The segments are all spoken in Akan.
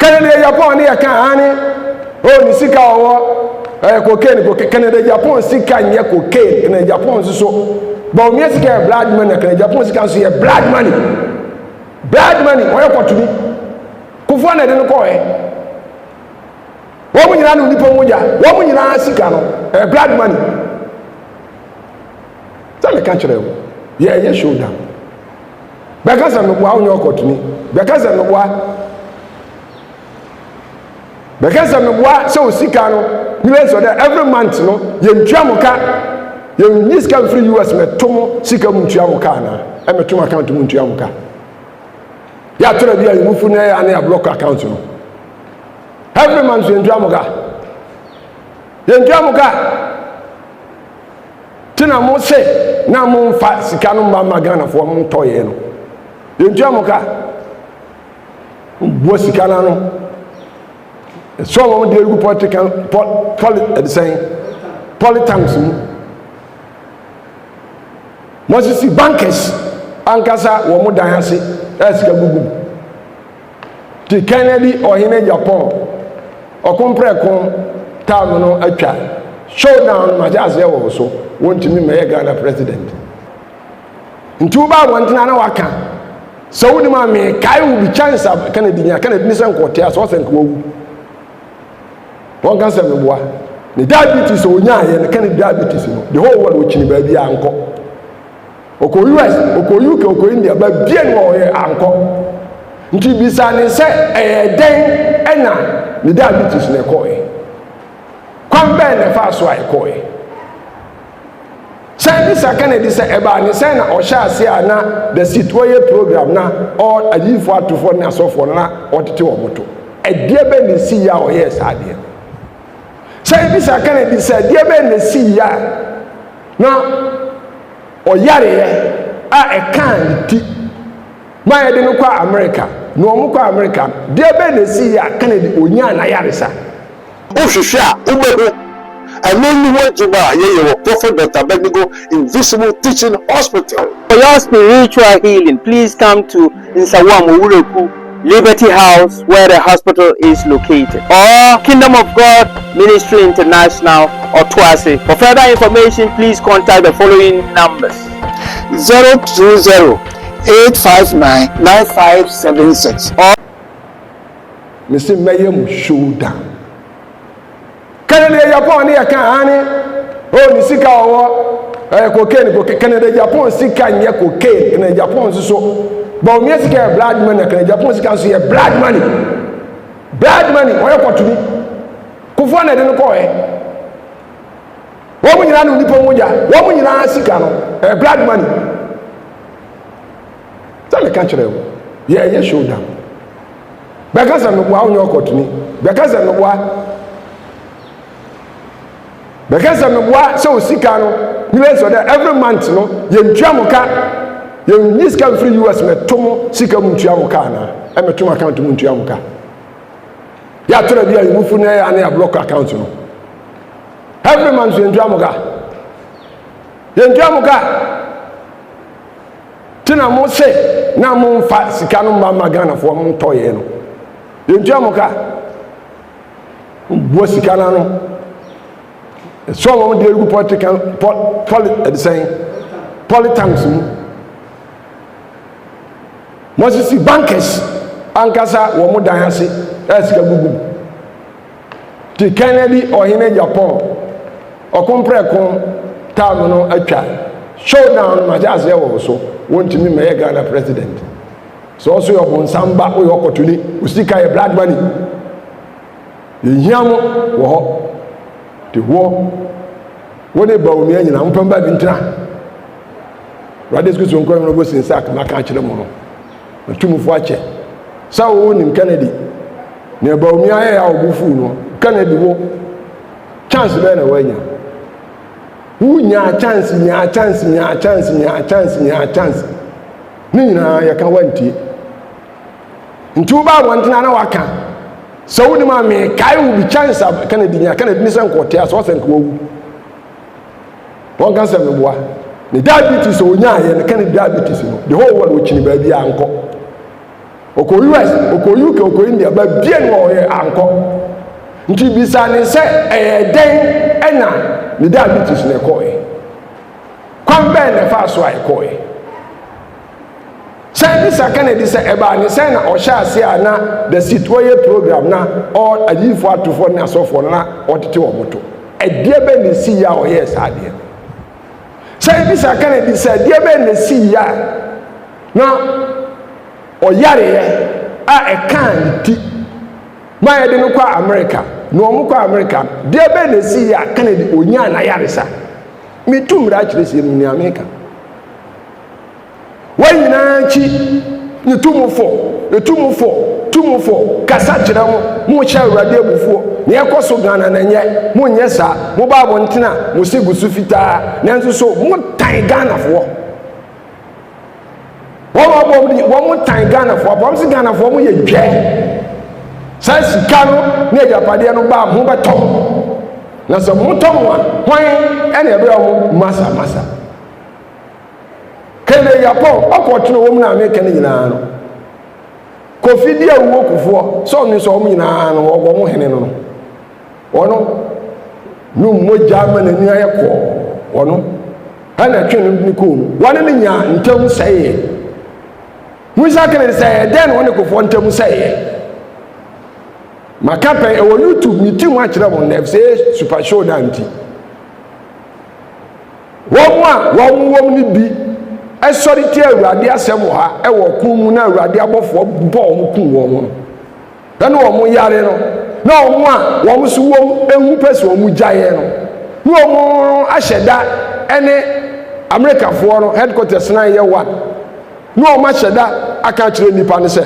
Kennedy Agyapong ne yɛka ane o ne sika ɔwɔ ɛyɛ cocaine. Cocaine, Kennedy Agyapong sika nyɛ cocaine. Kennedy Agyapong nso so Bawumia sika yɛ blood money. Kennedy Agyapong sika nso yɛ blood money, blood money. Ɔyɛ kɔtumi Kufuor na ɛde no kɔɛ. Wɔn nyinaa no nipa mu gya, wɔn nyinaa sika no ɛyɛ blood money. Sɛ meka kyerɛ wo, yɛyɛ showdown. Bɛka sɛ meboa, wonyɛ ɔkɔtumi. Bɛka sɛ meboa, bɛka sɛ meboa sɛ o sika no millions of dollars every month no, yɛntua mo ka. Yɛnyi sika mfiri US mɛto mo sika mu ntua mo ka anaa ɛmɛto mo account mu ntua mo ka. Yɛatɔrɔ bi a yɛmufu no ɛyɛ ane yɛablock account no every month. Yɛntua mo ka, yɛntua mo ka. Ti na mo se na mo nfa sika no mma ma Ghanafoɔ mo ntɔ yɛ no, yɛntua mo ka. Bua sika no ano sɛ wɔn de egu political poly ɛde sɛn polytanks mu. Wɔsisi bankers ankasa wɔn mo dan ase ɛyɛ sika gugu mu. Ti Kennedy Ɔhene Agyapong ɔkomprɛko time no atwa. Showdown no magye aseɛ wɔ so. Wɔntumi mmɛyɛ Ghana president. Nti woba abɔntena na waka sɛ wonim a, mekae wo bi chance a Kennedy nya. Kennedy ne sɛ nkɔte a sɛ ɔsɛ nka wawu. Wɔnka sɛ meboa ne diabetes a onyaayɛ no. Kennedy diabetes no, the whole world wɔkyini baabi a ankɔ. Ɔkɔ US, ɔkɔ UK, ɔkɔ India, baabia ne wɔyɛ ankɔ. Nti bisa ne sɛ ɛyɛ dɛn ɛna ne diabetes na ɛkɔɛ? Kwan bɛn na ɛfa so a ɛkɔɛ? Sɛ bisa Kennedy sɛ ɛbaa ne sɛn na ɔhyɛ ase a na the seat wɔyɛ program na ɔ ayifoɔ atofoɔ ne asɔfoɔ no na ɔtete wɔn to. Ɛdeɛ bɛn na esi yie a ɔyɛɛ saa adeɛ? Sɛ bisa Kennedy sɛ ɛdeɛ bɛn na esi yie a na ɔyareɛ a ɛkaa ne ti ma yɛde no kɔ America na wɔn kɔ America? Deɛ bɛn na esi yie a Kennedy onyaa n'ayaresa? Wohwehwɛ a wobɛhu. Ɛno ne ho adwuma a yɛyɛ wɔ Prophet Dr Abednego Invisible Teaching Hospital. For your spiritual healing, please come to Nsawam Owureku Liberty House, where the hospital is located, or Kingdom of God Ministry International or Tuase. For further information, please contact the following numbers. 020 859 9576 or Mesi mɛyɛ mu showdown. Kennedy Agyapong ne yɛka ane o ne sika ɔwɔ ɛyɛ cocaine. Cocaine, Kennedy Agyapong sika nyɛ cocaine. Kennedy Agyapong nso so Bawumia sika yɛ blood money. Kennedy Agyapong sika nso yɛ blood money, blood money. Ɔyɛ kɔtumi Kufuor na ɛde no kɔɛ. Wɔn nyinaa no nipa mu gya, wɔn nyinaa sika no ɛyɛ blood money. Sɛ meka kyerɛ wo, yɛyɛ showdown. Bɛka sɛ meboa, wonyɛ ɔkɔtumi. Bɛka sɛ meboa, bɛka sɛ meboa sɛ o sika no millions of dollars every month no, yɛntua mo ka. Yɛnyi sika mfiri US mɛto mo sika mu ntua mo ka anaa ɛmɛto mo account mu ntua mo ka. Yɛatɔrɔ bi a yɛmufu no ɛyɛ ane yɛablock account no every month. Yɛntua mo ka, yɛntua mo ka. Ti na mo se na mo nfa sika no mma ma Ghanafoɔ mo ntɔ yɛ no, yɛntua mo ka. Bua sika no ano sɛ wɔn de egu political poly ɛde sɛn polytanks mu. Wɔsisi bankers ankasa wɔn mo dan ase ɛyɛ sika gugu mu. Ti Kennedy Ɔhene Agyapong ɔkomprɛko time no atwa. Showdown no magye aseɛ wɔ so. Wɔntumi mmɛyɛ Ghana president. Sɛ ɔso yɛ ɔbɔnsam ba, woyɛ ɔkɔtoni, o sika yɛ blood money. Yɛhia mo wɔ hɔ te woɔ wo ne Bawumia nyinaa mpɛn ba bi ntena. Awurade Yesu Kristo nkɔ no bɔsi nsa akama ka akyerɛ mo no atumfoɔ akyɛ sɛ wo nim Kennedy na Bawumia yɛ a ɔbo fuu no. Kennedy, wo chance bɛyɛ na woanya. Wonya chance, nyaa chance, nyaa chance, nyaa chance, nyaa chance ne nyinaa yɛka wantie. Nti woba abɔntena na waka sɛ wonim a, mekae wo bi chance a Kennedy nya. Kennedy ne sɛ nkɔte a sɛ ɔsɛ nka wawu. Wɔnka sɛ meboa ne diabetes a onyaayɛ no. Kennedy diabetes no, the whole world wɔkyini baabi a ankɔ. Ɔkɔ US, ɔkɔ UK, ɔkɔ India, baabia no ɔyɛ ankɔ. Nti bisa ne sɛ ɛyɛ dɛn ɛna ne diabetes na ɛkɔɛ. Kwan bɛn na ɛfaa so a ɛkɔɛ. Sɛ bisa Kennedy sɛ ɛbaa ne sɛn na ɔhyɛ ase a na the seat wɔyɛ program na ɔ ayifoɔ atofoɔ ne asɔfoɔ no na ɔtete wɔn to. Ɛdeɛ bɛn na esi yɛ a ɔyɛɛ saa adeɛ no. Sɛ bisa Kennedy sɛ ɛdeɛ bɛn na esi yɛ a na ɔyareɛ a ɛkaa ne ti ma yɛde no kɔ Amerika na wɔn kɔ Amerika deɛ bɛn na esi yɛ a Kennedy onyaa n'ayaresa. Metu mmara akyerɛ sie no nea meka. Wɔn nyinaa akyi ne tu mo fo, etu mo fo, tu mo fo, kasa kyerɛ mo, mo hyɛ Awurade abufuo, nea ɛkɔ so Ghana na nyɛ, mo nyɛ saa, mo ba abɔnten a, mo se gu so fitaa, nanso so mo tan Ghanafoɔ. Wɔn a wɔbɔ wɔn din, wɔn tan Ghanafoɔ, wɔn se Ghanafoɔ mo yɛ dwɛ. Saa sika no ne agyapadeɛ no ba a, mo bɛtɔ mo. Na sɛ motɔ mo a, hwan ɛna ɛbɛyɛ mo masa masa? Kennedy Agyapong ɔkɔ tena wɔn na meka no nyinaa no. Kofi di awuo kufoɔ sɛ ɔno sɛ wɔn nyinaa no wɔn wɔn hene no no. Ɔno no mogya ama n'ani ayɛ kɔɔ ɔno ɛna ɛtwe no ne kɔn mu. Wɔne no nyaa ntam sɛeɛ. Musa Kennedy sɛ ɛdɛn na wɔne Kufuor ntam sɛeɛ. Maka pɛn ɛwɔ YouTube ne ti mu akyerɛ mo nnɛ sɛ super show no nti. Wɔn a wɔn wɔm no bi sɔre tia Awurade asɛm wɔ ha wɔ ɔko mu na Awurade abɔfoɔ bɔ wɔn kum wɔn no, ɛne wɔn yare no, na wɔn a wɔn nso wɔm ehu pɛ sɛ wɔn gyaeɛ no, na wɔn ahyɛ da ɛne Amerikafoɔ no headquarters na yɛ one, na wɔn ahyɛ da aka akyerɛ nnipa no sɛ,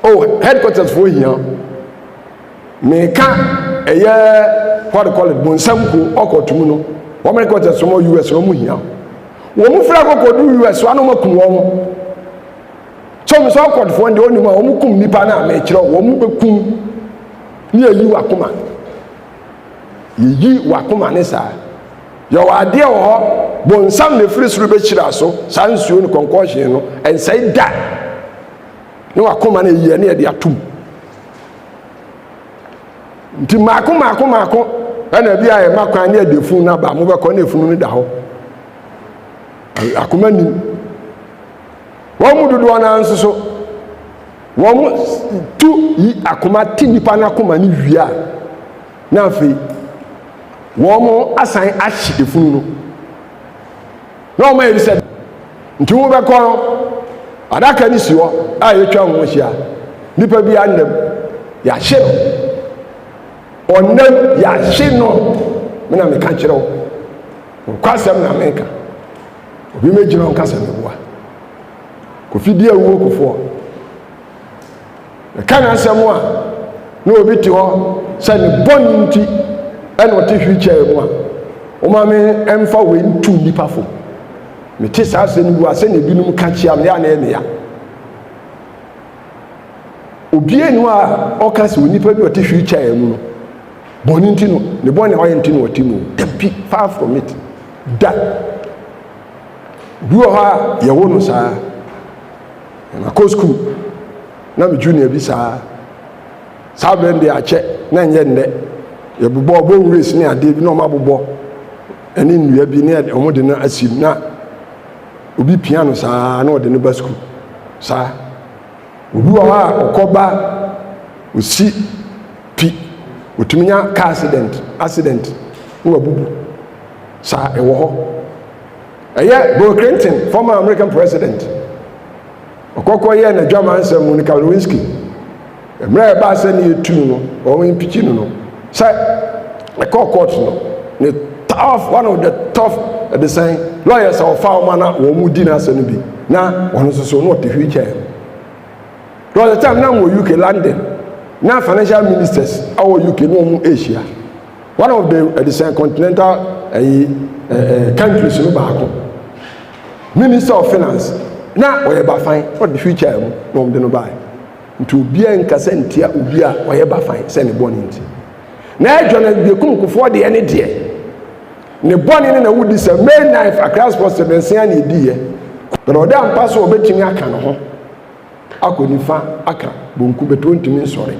oh headquarters foɔ hia. Meka ɛyɛ what do you call it bonsam kuo ɔkɔto mu no wɔn headquarters wɔn US wɔn hia wɔn fira kɔkɔ du US wɔn anam akum wɔn so wɔn sɛ ɔkɔtofoɔ deɛ ɔnim a wɔn kum nipa no a mɛkyerɛ wɔn bɛkum ne yɛyi wakoma yɛyi wakoma ne saa yɛwɔ adeɛ wɔ hɔ bonsam na efiri soro bɛhyira so saa nsuo no kɔnkɔnhyen no ɛnsɛe da ne wakoma no yɛ ne yɛde atum nti mmaako mmaako mmaako ɛna bi a ɛma kwan ne ɛde efunu no aba mobɛkɔ ne efunu no da hɔ akoma nim wɔn mu dodoɔ naa nso so wɔn tu yi akoma ti nipa n'akoma ne wie a na afei wɔn asan ahye efunu no na wɔn ayɛ bi sɛ nti wobɛkɔ no adaka no si hɔ a yɛtwa ho ahyia nipa bi anam yɛahye no ɔnam yɛahye no me na meka kyerɛ wo nokwasɛm na meka obi mɛgyina wo nkasa meboa kofi di awuo kofoɔ Ɛka n'asɛm a, na obi te hɔ sɛ ne bɔne nti ɛna ɔte wheelchair mu a, wɔma me mfa wei ntu nnipa fo. Mete saa asɛm yi a sɛnea ebinom ka kyia me a na ɛyɛ me ya. Obiara ni hɔ a ɔka sɛ onipa bi a ɔte wheelchair mu no, bɔne nti no, ne bɔne a ɔyɛ nti na ɔte mu. Dabi, far from it. Da. Obi wɔ hɔ a yɛwo no saa. Makɔ sukuu na me junior bi saa. Saa berɛ no deɛ akyɛ na ɛnyɛ nnɛ. Yɛbobɔ bone race ne adeɛ bi na wɔn abobɔ ɛne nnua bi ne wɔn de no asi mu na obi pia no saa na ɔde no ba sukuu saa. Obi wɔ hɔ a ɔkɔ ba osi pi otumi nya car accident accident na wabubu saa ɛwɔ hɔ. Ɛyɛ Bill Clinton, former American president, ɔkɔkɔ yɛɛ n'adwamansɛm Monica Lewinsky. Mmerɛ a ɛbaa sɛ ne yɛtu no no, wɔn impeach no no, sɛ ɛkɔɔ court no, ne tough, one of the tough ɛde sɛn lawyers a ɔfa wɔn na wɔn mu di n'asɛm no bi, na wɔn nso so na ɔte wheelchair mu. There was a time na wɔ UK London, na financial ministers a wɔ UK na wɔn ahyia. One of the ɛde sɛn continental ɛyi ɛɛ countries no baako minister of finance na ɔyɛ bafan ɔde wheelchair mu na wɔn de no baeɛ nti obiara nkasa ntia obi a ɔyɛ bafan sɛ ne bɔne nti na ɛdwa no bekum kofoɔ deɛ ne deɛ ne bɔne ne na wodi sɛ May 9 Accra Sports Stadium nsia na ediiɛ na ɔda mpa so ɔbɛtumi aka ne ho. akɔ nifa aka bonku bɛtɛ ɔntumi nsɔre.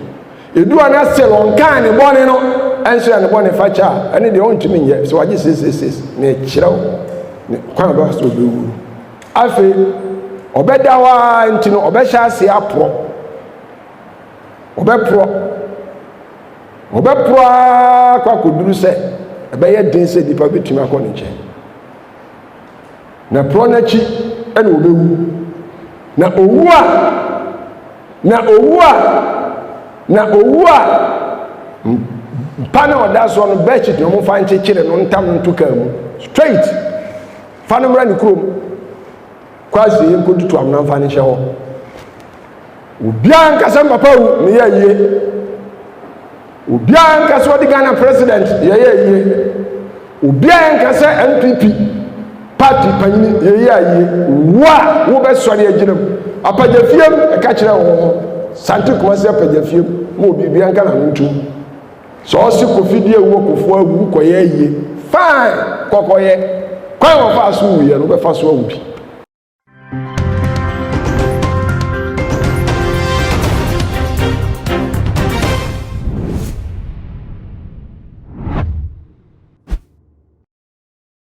Edu a na still ɔnkaa ne bɔne no ɛnso yɛ ne bɔne fakyɛ a, ɛne deɛ ɔntumi nyɛ sɛ wagye sesesese na ɛkyerɛ wo ne kwan a ɔbɛfa so ɔbɛwu no. Afei ɔbɛda hɔ ara nti no ɔbɛhyɛ aseɛ aporɔ, ɔbɛporɔ, ɔbɛporɔ ara kɔ akɔduru sɛ ɛbɛyɛ den sɛ nipa bɛtumi akɔ ne nkyɛn. Na porɔ no akyi ɛna ɔbɛwu. Na owu a, na owu a, na owu a, mpa na ɔda soɔ no bedsheet na wɔmfa nkyekyere no ntam no nto kaa mu straight fa no mmra ne kurom kɔ asie nkɔtutu amena mfa no nhyɛ hɔ. Obiara nkasa papa wu meyɛ yie. Obiara nkasa ɔde Ghana president yɛyɛ yie. Obiara nkasa NPP party panyini yɛyɛ yie. Wo a wobɛsɔre agyina mu apagya fiem ɛka kyerɛ wɔn ho Sante Kumasi apagya fiem ma obi bia nka n'ano ntum sɛ ɔse Kofi di awu ɔkofoɔ awu kɔyɛ yie fine kɔkɔyɛ kwan wɔfa so wuyɛ no wobɛfa so awu bi.